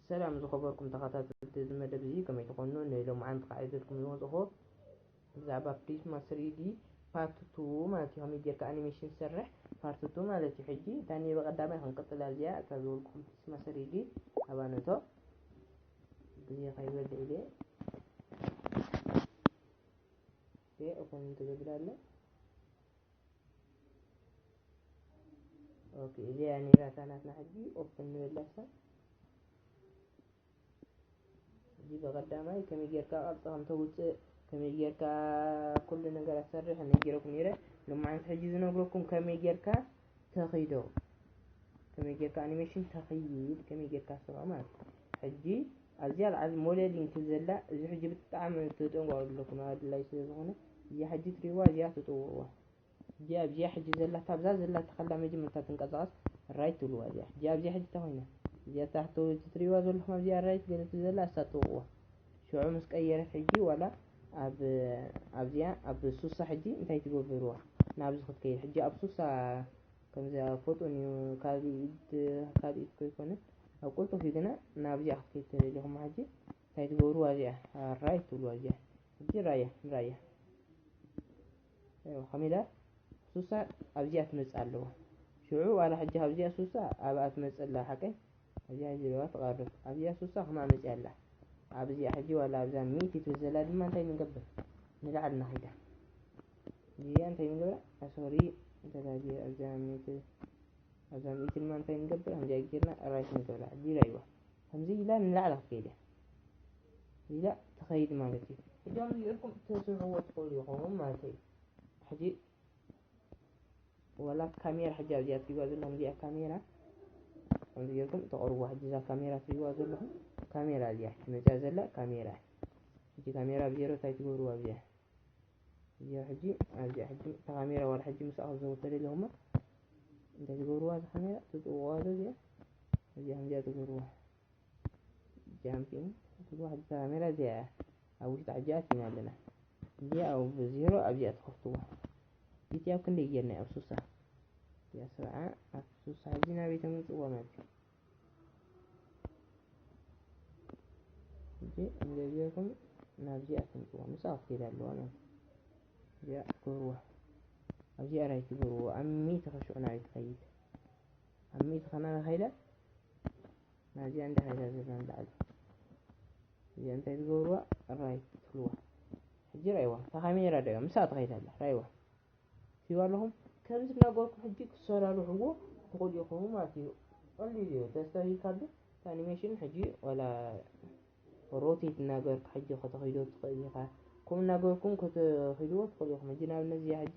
ሰላም ዝኸበርኩም ተኸታተልቲ እዚ መደብ እዚ፣ ከመይ ትኾኑ? ንሎምዓንቲ ከዓ ይዘልኩም ዝመፅኹ ብዛዕባ ፕሪዝማ ስሪዲ ፓርት ቱ ማለት እዩ። ከመይ ጌርካ ኣኒሜሽን ትሰርሕ ፓርት ቱ ማለት እዩ። ሕጂ እታ ናይ ብቐዳማይ ክንቅፅል ኣብዚኣ፣ እታ ዝበልኩኹም ፕሪዝማ ስሪዲ ኣባነቶ ግዜ ከይበልዕ ኢለ ኦፕን ትገብር ኣለ። ኦኬ፣ እዚኣ ነይራ እታ ናትና። ሕጂ ኦፕን ንበላ እሳ። ሕጂ ብቐዳማይ ከመይ ጌርካ ቅርጺ ከም ተውጽእ፣ ከመይ ጌርካ ኩሉ ነገር ኣሰርሕ ነጊረኩም ነይረ። ሎማዓንቲ ሕጂ ዝነግረኩም ከመይ ጌርካ ተኺዶ፣ ከመይ ጌርካ ኣኒሜሽን ተኽይድ፣ ከመይ ጌርካ ስርዖ ማለት እዩ። ሕጂ ኣብዚኣ ላዕሊ ሞዴሊንግ ትብል ዘላ፣ እዚ ሕጂ ብጣዕሚ ትጠንቀቑ ኣለኩም፣ ኣድላይ ስለ ዝኾነ፣ እዚኣ ሕጂ ትሪእዋ፣ እዚኣ ትጥውቕዋ። እዚኣ ኣብዚኣ ሕጂ ዘላ፣ ኣብዛ ዘላ ተኸላ መጀመርታ ትንቀሳቐስ ራይት ትብልዋ እዚኣ። እዚኣ ኣብዚኣ ሕጂ እንታይ ኮይና? እዚኣ ታሕቲ ትሪእዋ ዘለኹም ኣብዚኣ ራይት ገለ ትብል ዘላ፣ እሳ ትጥውቕዋ። ሽዑ ምስ ቀየረት ሕጂ ዋላ ኣብ፣ ኣብዚኣ ኣብ ሱሳ ሕጂ እንታይ ትገብርዋ? ናብዚ ክትከይድ ሕጂ ኣብ ሱሳ ከምዚ ፈጡን እዩ፣ ካልእ ኢድ፣ ካልእ ኢድ ከይኮነ ኣብ ቅልጡፍ እዩ። ግና ናብዚኣ ክትከይድ ተደሊኹም ሕጂ እንታይ ትገብርዋ? እዚኣ ራይት ትብልዋ እዚኣ። ሕጂ ራያ፣ ራያ። እዮ፣ ከመይ ኢላ ሱሳ ኣብዚኣ ትመጽእ ኣለዋ። ሽዑ ዋላ ሕጂ ኣብዚኣ ሱሳ ኣብኣ ትመጽእ ኣላ፣ ሓቀይ? ኣብዚኣ ዚሮዋ ትቐርብ። ኣብዚኣ ሱሳ ከማኣ መጽኣ ኣላ። ኣብዚኣ ሕጂ ዋላ ኣብዛ ሚእቲ ትብል ዘላ ድማ እንታይ ንገብር? ንላዕሊ ንኸይዳ። እዚኣ እንታይ ንገብራ? ሶሪ፣ እንታይ እዚኣ ኣብዛ ሚእቲ፣ ኣብዛ ሚእቲ ድማ እንታይ ንገብር? ከምዚኣ ጌርና ራይት ንገብራ። ሕጂ ራይዋ። ከምዚ ኢላ ንላዕሊ ክትከይድ እያ። ኢላ ትኸይድ ማለት እዩ። ሕጂ ከምዚ ጌርኩም ትስርሕዎ ትኽእሉ ኢኹም ማለት እዩ። ሕጂ ዋላ ካሜራ ሕጂ ኣብዚኣ ትሪእዋ ዘለኹም፣ እዚኣ ካሜራ ከምዚ ጌርኩም ተቕርብዋ። ሕጂ እዛ ካሜራ ትሪእዋ ዘለኹም፣ ካሜራ እዚኣ ሕጂ መፅያ ዘላ ካሜራ። ሕጂ ካሜራ ኣብ ዜሮ እንታይ ትገብርዋ ኣብዚኣ? እዚኣ ሕጂ ኣብዚኣ ሕጂ እታ ካሜራ ዋላ ሕጂ ምስኣ ክትዘውር ተደሊኹማ፣ እንታይ ትገብርዋ? እዛ ካሜራ ትጥውቕዋ ዶ እዚኣ? እዚኣ ከምዚኣ ትገብርዋ። ጃምፒንግ ትብልዋ። ሕጂ እታ ካሜራ እዚኣ እያ። ኣብ ውሽጢ ሕጂ ኣቲና ኣለና። እዚኣ ኣብ ዜሮ ኣብዚኣ ትኸፍትዋ። እቲ ኣብ ክንደይ ጌርና ኣብ ሱሳ? እዚኣ ሰብዓ ኣብ ሱሳ ሕጂ ናበይ ተምጽእዋ ማለት እዩ? ሕጂ እንደ ጌርኩም ናብዚኣ ተምጽእዋ። ምስኣ ክትከይድ ኣለዋ ማለት እዩ። እዚኣ ትገብርዋ። ኣብዚኣ ራይት ትገብርዋ። ኣብ ሚእቲ ከሽዑ ናበይ ትኸይድ? ኣብ ሚእቲ ከናበይ ከይዳ? ናብዚኣ እንዳ ከይዳ ዘላ ንላዕሊ። እዚኣ እንታይ ትገብርዋ? ራይት ትብልዋ። ሕጂ ራይዋ። እታ ካሜራ ዶ ምስኣ ትኸይድ ኣላ። ራይዋ። ትሪእዋ ኣለኹም? ከምዚ እናገበርኩም ሕጂ ክትሰራርሕዎ ትኽእሉ ኢኹም ማለት እዩ። ቀሊል እዩ። ተስተብሂልካ ኣሎ። እቲ ኣኒሜሽን ሕጂ ዋላ ሮቴት እናገበርካ ሕጂ ከተኺዶ ትኽእል ኢኻ። ከምኡ እናገበርኩም ከተኺድዎ ትኽእሉ ኢኹም። ሕጂ ንኣብነት እዚኣ ሕጂ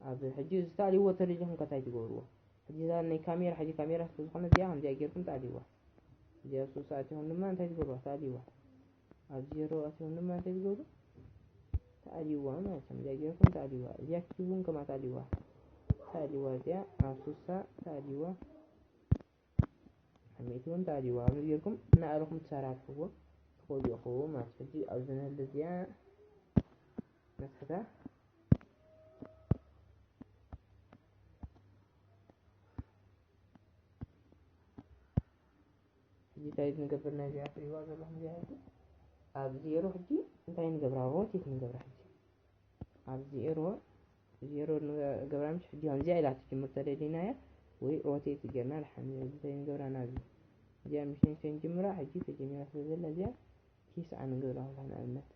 ኣብ ሕጂ ዝተኣልይዎ ተደሊኹም ከታይ ትገብርዎ? ሕጂ እዛ ናይ ካሜራ፣ ሕጂ ካሜራ ስለ ዝኾነ እዚኣ ከምዚኣ ጌርኩም ተኣልይዋ። እዚኣ ኣብ ሱሳ ኣቲኹም ድማ እንታይ ትገብርዋ? ተኣልይዋ። ኣብ ዜሮ ኣቲኹም ድማ እንታይ ትገብሩ? ተኣልይዋ ማለት እዩ። ከምዚኣ ጌርኩም ተኣልይዋ። እዚኣ ኪቡን ከማ ተኣልይዋ። ተኣልይዋ እዚኣ ኣብ ሱሳ ተኣልይዋ። ኣብ ሚእቲ እውን ተኣልይዋ። ከምዚ ጌርኩም እናኣለኹም ትሰራርሕዎ ትኽእሉ ኢኹም ማለት እዩ። ሕጂ ኣብዚ ንህሊ እዚኣ ነስሕታ። ሕጂ እንታይ ንገብር? ናይዚኣ ትሪእዋ ዘለኹም እዚኣ ሕጂ ኣብ ዜሮ ሕጂ እንታይ ንገብራ? ሮቴት ንገብራ። ሕጂ ኣብ ዜሮ፣ ዜሮ ንገብራ። ምሽ ሕጂ ከምዚኣ ኢላ ትጅምር ተደሊናያ ወይ ሮቴት ጌርና ድሓን እንታይ ንገብራ? ናብዚ እዚኣ ምሽ ንሽተይ ንጅምራ። ሕጂ ተጀሚራ ስለ ዘላ እዚኣ ቲስዓ ንገብራ። ንኣብነት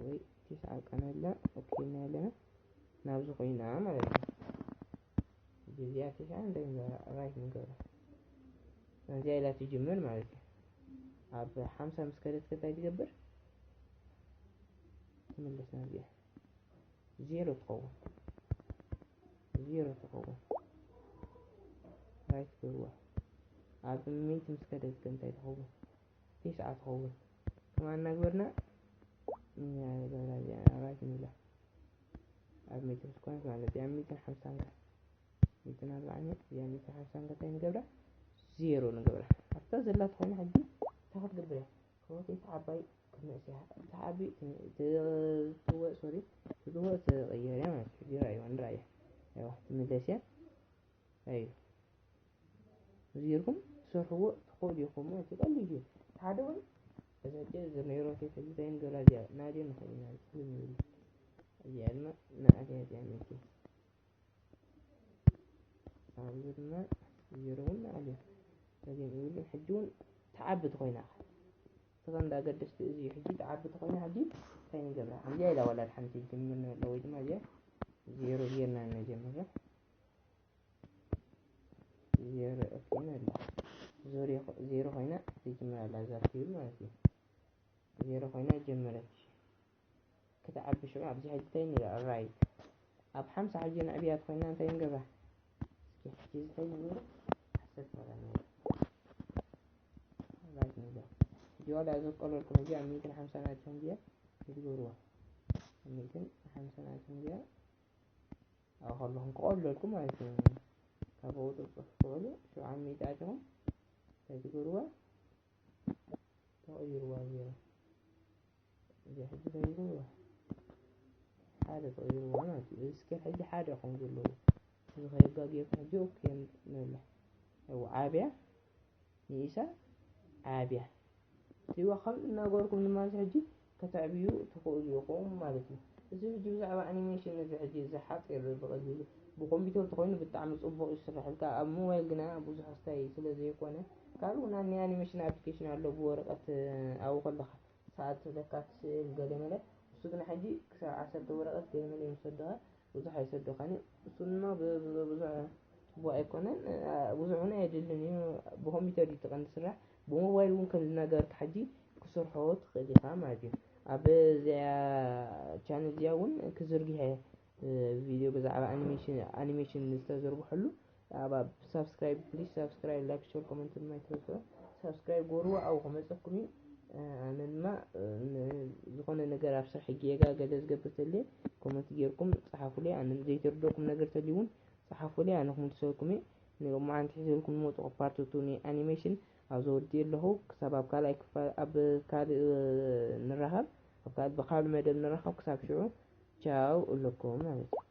ወይ ቲስዓ ቀነላ። ኦኬ፣ ኢና ኣለና ናብዚ ኮይና ማለት እዩ። እዚኣ ቲስዓ እንታይ ንገብራ? ራይት ንገብራ። እዚኣ ኢላ ትጅምር ማለት እዩ። ኣብ ሓምሳ ምስ ከደት ከ እንታይ ትገብር? ትምለስ ናብዚኣ። ዜሮ ትኸውን። ዜሮ ትኸውን። ራይት ትገብርዋ። ኣብ ሚእቲ ምስ ከደት ከ እንታይ ትኸውን? ቲስዓ ትኸውን። ከማን እናግበርና፣ ራይት ንብላ። ኣብ ሚእቲ ምስ ኮነት ማለት እዩ። ኣብ ሚእትን ሓምሳን ከ? ሚእትን ኣርባዓን እያ። እዚኣ ሚእትን ሓምሳን ከ እንታይ ንገብራ? ዜሮ ንገብራ። ኣብታ ዘላ ትኾይና ሕጂ እንታይ ክትገብር እያ? ሮቴት ዓባይ ክትንእስ እያ። እቲ ዓቢ ትወ-፣ ሶሪ፣ ትወ ትቕየር እያ ማለት እዩ። ዜሮ ኣይዋ ንርኣያ። ኣይዋ ትምለስ እያ። ኣዩ። እዚ ጌርኩም እሱ ክትሰርሕዎ ትኽእሉ ኢኹም ማለት እዩ። ቀሊል እዩ። ሓደ እውን እዚ ሕጂ እዚ ናይ ሮቴት ሕጂ እንታይ ንገብራ እዚኣ ናድዮ ንኽእል ኢና። እዚ ክልም ይብል እዚኣ ድማ ንኣድያ እዚኣ ነኪ ኣብዚ ድማ ዜሮ እውን ንኣድዮ። ከዚኦም ይብልን ሕጂ እውን ትዓቢ ተኾይና እኻ። ስኻ እንዳ ኣገደስቲ እዚ እዩ። ሕጂ ትዓቢ ተኾይና ሕጂ እንታይ ንገብራ? ከምዚኣ ኢላ ዋላ ሓንቲ ጅምር ንብላ ወይ ድማ እዚኣ ዜሮ ጌርና ንጀምራ። ዜሮ ኦኬ ንብላ። ዞሪ ዜሮ ኮይና ትጅምር ኣላ እዛ ፊውል ማለት እዩ። ዜሮ ኮይና ጀመረት። ክትዓቢ ሽዑ ኣብዚ ሕጂ እንታይ ንብላ? ራይት። ኣብ ሓምሳ ሕጂ ንዕብያት ኮይና እንታይ ንገብራ? እስኪ ሕጂ እዚ እንታይ ንገብሮ? ዓሰርተ ኮይና ንገብራ። ራይት ንብላ። ሕጂ ዋላ እዚ ቀለልኩም ሕጂ ኣብ ሚእትን ሓምሳን ኣትዮም ድያ? ይትገብርዋ። ኣብ ሚእትን ሓምሳን ኣትዮም ድያ? ኣብ ከለኹም ክቐለልኩም ማለት እዩ። ካብ ኣብኡ ትጽሕፉ ትኽእሉ። ሽብዓን ሚእቲ ኣቲኹም እንታይ ትገብርዋ? ተቐይርዋ ዜሮ። እዚ ሕጂ እንታይ ይገብርዋ? ሓደ ተቐይርዋ ማለት እዩ። እዚ ስኬል ሕጂ ሓደ ክኸውን ዘለዎ። እዚ ከየጋግየኩም ሕጂ ኦኬ ንብላ። ያው ዓብያ ንኢሳ ዓብያ። እቲዋ ከም እናገርኩም ድማ እዚ ሕጂ ከተዕብዩ ትኽእሉ ኢኹም ማለት እዩ። እዚ ሕጂ ብዛዕባ ኣኒሜሽን እዚ ሕጂ እዚ ሓፂር ብቐሊሉ ብኮምፒውተር ተኾይኑ ብጣዕሚ ፅቡቕ ይስራሕ። እልካ ኣብ ሞባይል ግና ብዙሕ ኣስታይ ስለ ዘይኮነ ካልእ እውን ናይ ኣኒሜሽን ኣፕሊኬሽን ኣሎ ብወረቐት ኣብኡ ከለኻ ሰዓት ለካ ትስእል ገለ መለ። እሱ ግና ሕጂ ክሳብ ዓሰርተ ወረቐት ገለ መለ እዮም ዝሰዱኻ። ብዙሕ ኣይሰዱኻን እዮም። እሱ ድማ ብ- ብ- ብዙሕ ጽቡቕ ኣይኮነን። እ፣ ብዙሕ እውን ኣየድልን እዩ። ብኮምፒውተር እዩ እቲ ቀንዲ ስራሕ። ብሞባይል እውን ከምዚ ነገር ሕጂ ክሰርሖ ትኽእል ኢኻ ማለት እዩ። ኣብ እዚኣ ቻነል እዚኣ እውን ክዝርግሐ እ፣ ቪድዮ ብዛዕባ ኣኒሜሽን ኣኒሜሽን ዝተዘርግሐሉ ኣብ ሳብስክራይብ ፕሊስ ሳብስክራይብ ላይክ ሸር ኮመንት ድማ ይትረስዑ። ሳብስክራይብ ጎርዎ ኣብኡ ክመፀኩም እዩ። እ፣ ኣነ ድማ እ፣ ን- ዝኾነ ነገር ኣብ ስራሕ ጌጋ ገለ ዝገብር ተልየ ኮመንት ጌርኩም ፀሓፉለይ። ኣነ ዘይተረደኩም ነገር ተልዩ እውን ፀሓፉለይ፣ ኣነ ክምልሰልኩም እየ። ንሎማዓንቲ ሒዘልኩም ዝመፅኹ ፓርት ቱ ናይ ኣኒሜሽን ኣብ ዘወዲ ኣለኹ። ክሳብ ኣብ ካልኣይ ክፋል ኣብ ካልእ እ፣ ንራኸብ ኣብ ካልእ ብካልእ መደብ ንራኸብ። ክሳብ ሽዑ ቻው እለኩም ማለት እዩ።